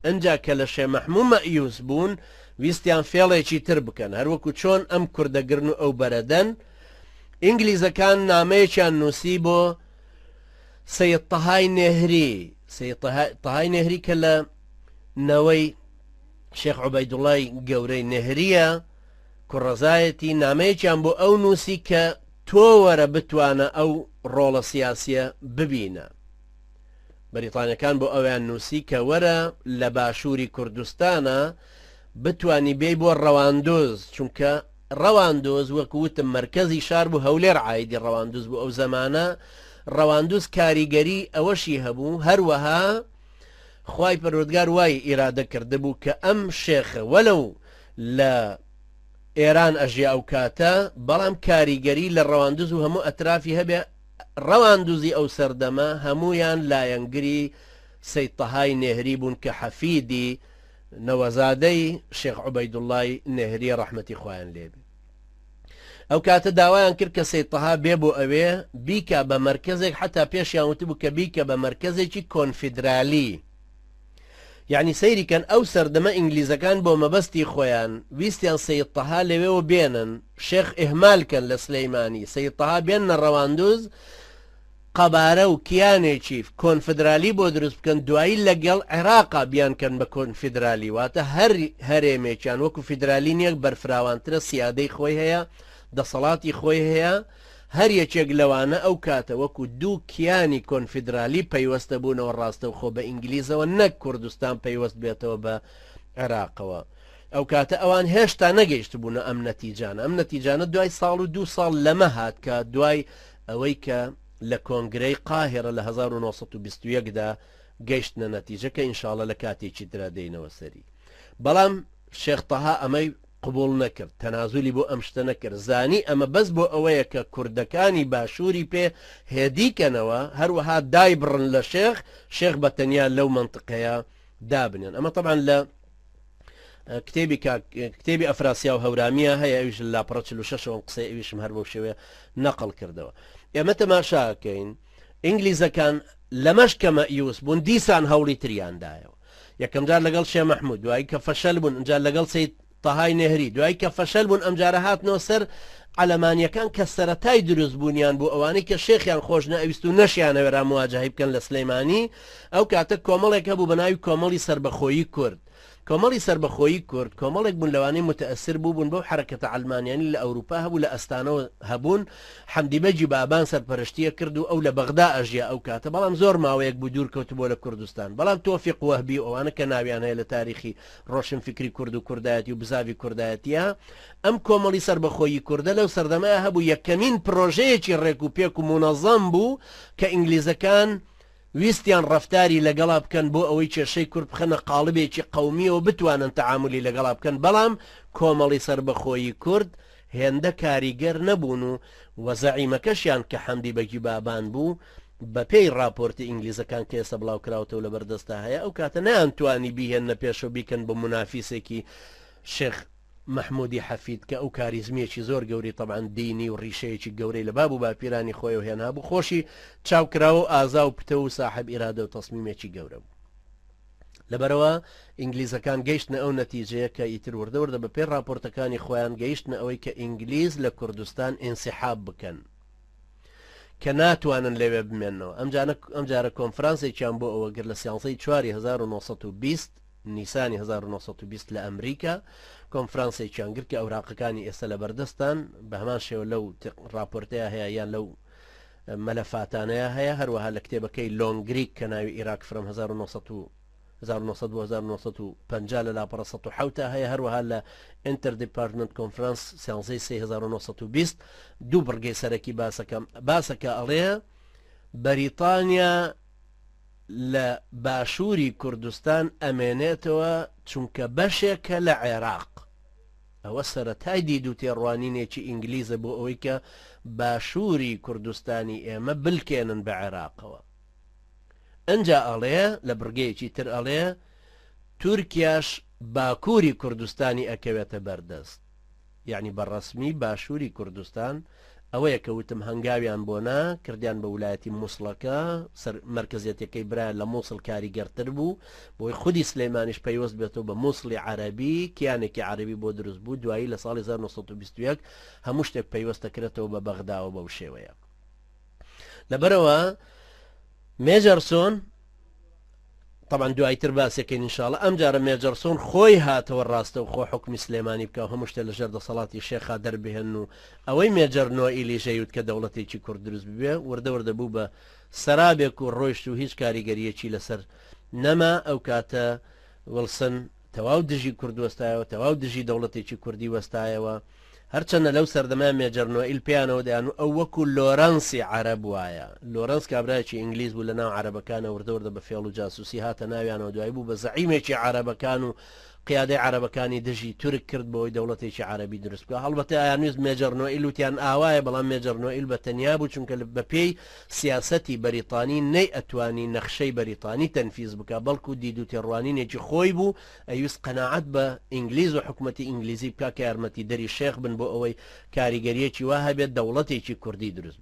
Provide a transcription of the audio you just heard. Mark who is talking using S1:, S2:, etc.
S1: ئنجا کە لە شێ مەحموو مەئیوس بوون ویستیان فێڵێکی تر بکەن هەروەکو چۆن ئەم کوردە گرن و ئەو بەرە دەن ئینگلیزەکان نامەیەکیان نووسی بۆ سید تەهای نێهری سید تەهای نێهری کە لە نەوەی شێخ عوبەیدوڵای گەورەی نێهریە کوڕەزایەتی نامەیەکیان بۆ ئەو نووسی کە تۆ وەرە بتوانە ئەو ڕۆڵە سیاسیە ببینە. بەریتانیەکان بۆ ئەویان نووسی کە وەرە لە باشووری کوردستانە بتوانی بێی بۆ ڕەواندوز چونکە ڕەواندوز وەک وتم مەرکەزی شار بوو هەولێر عایدی ڕەواندوز بوو ئەو زەمانە ڕەواندوز کاریگەری ئەوەشی هەبوو هەروەها خوای پەروەردگار وای ئیرادە کردبوو کە ئەم شێخە وەلەو لە ئێران ئەژیا ئەو کاتە بەڵام کاریگەری لە ڕەواندوز و هەموو ئەترافی هەبێ ڕەواندوزی ئەو سەردەمە هەموویان لایەنگری سەید تەهای نێهری بوون کە حەفیدی نەوەزادەی شێخ عوبەیدوڵڵای نێهریە ڕەحمەتی خوایان لێ بێ. ئەو کاتە داوایان کرد کە سەید تەها بێ بۆ ئەوێ بیکا بە مەرکەزێک حەتا پێشیان وتبوو کە بیکە بە مەرکەزێکی کۆنفیدرالی. یەعنی سەیری کەن ئەو سەردەمە ئینگلیزەکان بۆ مەبەستی خۆیان ویستیان سەید تەها لەوێوە بێنن شێخ ئیهمال کەن لە سلەیمانی سەید تەها بێننە ڕەواندوز قەبارە و کیانێکی کۆنفدرالی بۆ دروست بکەن دوایی لەگەڵ عێراقا بیان کەن بە کۆنفیدرالی واتە هەر هەرێمێکیان وەکو فیدرالی نییە بەرفراوانترە سیادەی خۆی هەیە دەسەڵاتی خۆی هەیە هەر یەکێک لەوانە ئەو کاتە وەکو دوو کیانی کۆنفیدرالی پەیوەستە بوونەوە ڕاستەوخۆ بە ئینگلیزەوە نەک کوردستان پەیوەست بێتەوە بە عێراقەوە. ئەو کاتە ئەوان هێشتا نەگەیشتبوونە ئەم نەتیجانە. ئەم نەتیجانە دوای ساڵ و دوو ساڵ لەمە هات کە دوای ئەوەی کە لە کۆنگرەی قاهیرە لە 1921 دا گەیشتنە نەتیجە کە ئینشاڵە لە کاتێکی ترا دێینەوە سەری. بەڵام شێخ تەها ئەمەی قبوڵ نەکرد، تەنازولی بۆ ئەم شتە نەکرد، زانی ئەمە بەس بۆ ئەوەیە کە کوردەکانی باشووری پێ هێدی کەنەوە، هەروەها دایبڕن لە شێخ، شێخ بە تەنیا لەو مەنتقەیە دابنێن. ئەمە تەبعەن لە کتێبی کاک کتێبی ئەفراسیا و هەورامیە هەیە، ئەویش لە لاپەڕە 46 ەوە قسەی ئەویشم هەر بەو شێوەیە نەقڵ کردەوە. ئێمە تەماشاکەین ئینگلیزەکان لەمەش کە مەئیوس بوون دیسان هەوڵی تریان دایەوە. یەکەم جار لەگەڵ شێ مەحموود، دوایی کە فەشەل بوون ئینجا لەگەڵ سەید تەهای نێهری، دوایی کە فەشەل بوون ئەمجارە هاتنەوە سەر عەلەمانییەکان کە سەرەتای دروست بوونیان بوو ئەوانەی کە شێخیان خۆش نەئەویست و نەشیانەوێرا مواجەهەی بکەن لە سلەیمانی ئەو کاتە کۆمەڵێک هەبوو بە ناوی کۆمەڵی سەربەخۆیی کورد کۆمەڵی سەربەخۆیی کورد کۆمەڵێک بوون لەوانەی موتەئەسر بووبوون بەو حەرەکەتە عەلمانیانەی لە ئەوروپا هەبوو لە ئەستانەوە هەبوون حەمدی بەگی بابان سەرپەرشتیە کرد و ئەو لە بەغدا ئەژیا ئەو کاتە بەڵام زۆر ماوەیەک بوو دوور کەوتبووە لە کوردستان بەڵام تۆفیق وەهبی و ئەوانە کە ناویان هەیە لە تاریخی ڕۆشنفیکری کورد و کوردایەتی و بزاڤی کوردایەتیە ئەم کۆمەڵی سەربەخۆیی کوردە لەو سەردەمەیا هەبوو یەکەمین پرۆژەیەکی ڕێک و پێک و مونەزەم بوو کە ئینگلیزەکان ویستیان ڕەفتاری لەگەڵا بکەن بۆ ئەوەی کێشەی کورد بخەنە قاڵبێکی قەومیەوە بتوانن تەعامولی لەگەڵا بکەن بەڵام کۆمەڵی سەربەخۆیی کورد هێندە کاریگەر نەبوون و و زەعیمەکەشیان کە حەمدی بەگی بابان بوو بە پێی ڕاپۆرتی ئینگلیزەکان کە ئێستا بڵاو کراوەتەوە لەبەر دەستا هەیە ئەو کاتە نەیانتوانی بیهێننە پێشەوە بیکەن بە مونافیسێکی شێخ مەحمودی حەفید کە ئەو کاریزمیەکی زۆر گەورەی تەبعەن دینی و ڕیشەیەکی گەورەی لە باب و باپیرانی خۆیەوە هێنابوو خۆشی چاوکراوە و ئازا و پتەو و ساحەب ئیرادە و تەسمیمێکی گەورە بوو. لەبەرئەوە ئینگلیزەکان گەیشتنە ئەو نەتیجەیە کە ئیتر وردە وردە بە پێی ڕاپۆرتەکانی خۆیان گەیشتنە ئەوەی کە ئینگلیز لە کوردستان ئینسحاب بکەن کە ناتوانن لەوێ بمێنەوە ئەمجانە ئەمجارە کۆنفرانسێکیان بۆ ئەوە گرت لە سیانزەی چواری 1920 نیسانی 1920 لە ئەمریکا کۆنفرانسێکیان گرت کە ئەوراقەکانی ئێستا لە بەردەستان بە هەمان شێوە لەو ڕاپۆرتەیە هەیە یان لەو مەلەفاتانەیا هەیە، هەروەها لە کتێبەکەی لۆنگریک کە ناوی ئیراک فرەم 1900 بۆ 1950 لە لاپەڕە 107 تا هەیە، هەروەها لە ئینتەر دیپارتمنت کۆنفرانس سیانزەی سێ 1920 دوو بڕگەی سەرەکی باسەکە باسەکە ئەڵێ بەریتانیا لە باشووری کوردستان ئەمێنێتەوە چونکە بەشێکە لە عێراق. ئەوە سەرەتای دید و تێڕوانینێکی ئینگلیزە بۆ ئەوەی کە باشووری کوردستانی ئێمە بلکێنن بە عێراقەوە. ئنجا ئەڵێ لە بڕگەیەکی تر ئەڵێ تورکیاش باکووری کوردستانی ئەکەوێتە بەردەست. یەعنی بە ڕەسمی باشووری کوردستان ئەوەیە کە وتم هەنگاویان بۆ نا، کردیان بە ولایەتی موسڵەکە، سەر مەرکەزیەتەکەی برایان لە موسڵ کاریگەرتر بوو، بۆی خودی سلێمانیش پەیوەست بێتەوە بە موسڵی عەرەبی، کیانێکی عەرەبی بۆ دروست بوو، دوایی لە ساڵی 1921 هەموو شتێک پەیوەست دەکرێتەوە بە بەغداوە بەو شێوەیە. لەبەرئەوە مێجەرسۆن طبعا دوایتر باسەکەین انشاءاللە ئەم جارە مێجەرسۆن خۆی هاتەوە ڕاستە و خۆ حکومی سلێمانی بکە و هەموو شتێ لەژێر دەسەڵاتی شێخا دەربهێن و ئەوەی مێجەر نۆئیلی ژەیوت کە دەوڵەتێکی کورد دروست ببێ وردە وردە بوو بە سەرابێک و ڕۆیشت و هیچ کاریگەریەکی لەسەر نەما. ئەو کاتە وڵسن تەواو دژی کورد وەستایەوە، تەواو دژی دەوڵەتێکی کوردی وەستایەوە. هەرچەندە لەو سەردەمە مێجەر نۆئیل پێیانەوە دەیان و ئەو وەکو لۆرەنسی عەرەب وایە. لۆرەنس کابرایەکی ئینگلیز بوو لە ناو عەرەبەکانە وردە وردە بە فێڵ و جاسوسی هاتە ناویانەوە دوایی بوو بە زەعیمێکی عەرەبەکان و قیادەی عەرەبەکانی دژی تورک کرد بۆی دەوڵەتێکی عەرەبی دروست بکا. هەڵبەتە ئەیانویست مێجەر نۆئیل وتیان ئاوایە بەڵام مێجەر نۆئیل بە تەنیا بوو چونکە بە پێی سیاسەتی بەریتانی نەیئەتوانی نەخشەی بەریتانی تەنفیز بکا بەڵکو دید و تێڕوانینێکی خۆی بوو ئەیویست قەناعەت بە ئینگلیز و حکومەتی ئینگلیزی بکا کە یارمەتیدەری شێخ بن بۆ ئەوەی کاریگەریەکی وا هەبێت دەوڵەتێکی کوردی دروست.